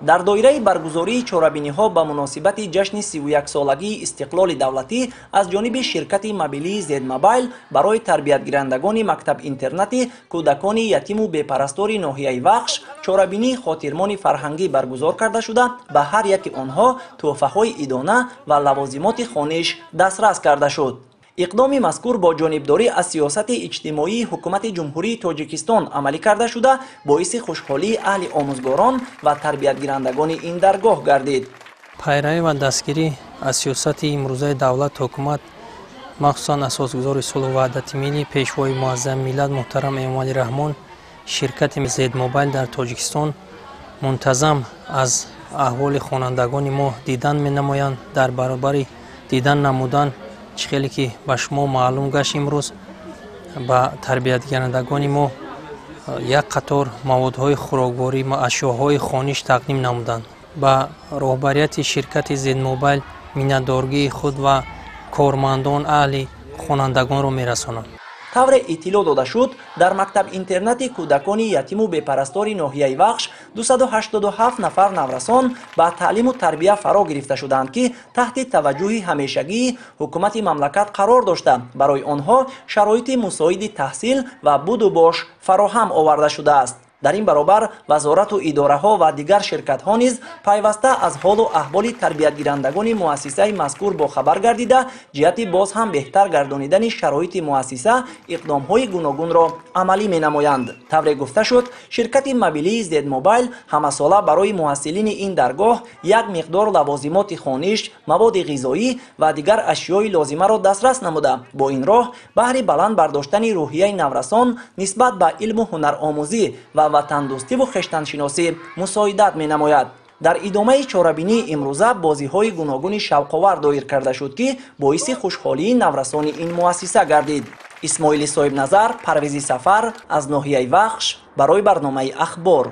Дар доираи баргузории чорабиниҳо ба муносибати ҷашни 31-солагии истиқлоли давлатӣ аз ҷониби ширкати мобилии Зедмобайл барои тарбиятгирандагони мактаб-интернати кӯдакони ятиму бепарастори ноҳияи Вахш чорабинии хотирмони фарҳангӣ баргузор карда шуда, ба ҳар яки онҳо тӯҳфаҳои идона ва лавозимоти хониш дастрас карда шуд. Иқдоми мазкур бо ҷонибдорӣ аз сиёсати иҷтимоии ҳукумати Ҷумҳурии Тоҷикистон амалӣ карда шуда, боиси хушҳолии аҳли омӯзгорон ва тарбиятгирандагони ин даргоҳ гардид. Пайравӣ ва дастгирӣ аз сиёсати имрӯзаи давлат, ҳукумат, махсусан асосгузори сулҳу ваҳдати миллӣ, пешвои муаззами миллат муҳтарам Эмомалӣ Раҳмон, ширкати Зедмобайл дар Тоҷикистон мунтазам аз аҳволи хонандагони мо дидан менамоянд. Дар баробари дидан намудан, чӣ хеле ки ба шумо маълум гашт, имрӯз ба тарбиятгирандагони мо як қатор маводҳои хӯрокворӣ ва ашёҳои хониш тақдим намуданд. Ба роҳбарияти ширкати Зедмобайл миннатдоргии худ ва кормандон, аҳли хонандагонро мерасонам. Тавре иттилоъ дода шуд, дар мактаб-интернати кӯдакони ятиму бепарастори ноҳияи Вахш 287 нафар наврасон ба таълиму тарбия фаро гирифта шудаанд, ки таҳти таваҷҷӯҳи ҳамешагии ҳукумати мамлакат қарор дошта, барои онҳо шароити мусоиди таҳсил ва буду бош фароҳам оварда шудааст. Дар ин баробар вазорату идораҳо ва дигар ширкатҳо низ пайваста аз ҳолу аҳволи тарбиятгирандагони муассисаи мазкур бохабар гардида, ҷиҳати боз ҳам беҳтар гардонидани шароити муассиса иқдомҳои гуногунро амалӣ менамоянд. Тавре гуфта шуд, ширкати мобилии Зедмобайл ҳамасола барои муҳассилини ин даргоҳ як миқдор лавозимоти хониш, маводи ғизоӣ ва дигар ашёи лозимаро дастрас намуда, бо ин роҳ баҳри баланд бардоштани рӯҳияи наврасон нисбат ба илму ҳунаромӯзӣ ва ватандӯстиву хештаншиносӣ мусоидат менамояд. Дар идомаи чорабинии имрӯза бозиҳои гуногуни шавқовар доир карда шуд, ки боиси хушҳолии наврасони ин муассиса гардид. Исмоили Соҳибназар, Парвизи Сафар аз ноҳияи Вахш барои барномаи Ахбор.